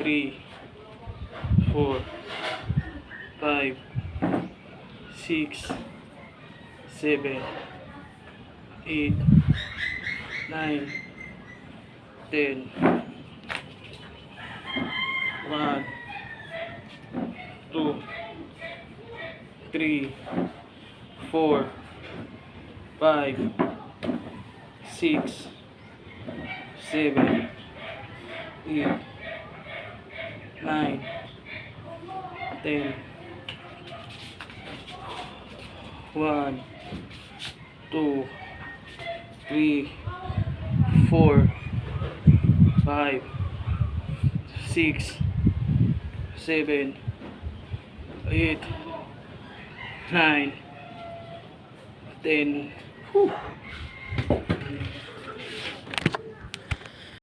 3, 4, 5, 6, 7, 8, 9, 10. 1, 2, 3, 4, 5, 6, 7, 8, 9, 10. 1, 2, 3, 4, 5, 6, 7, 8, 9, 10. Whew.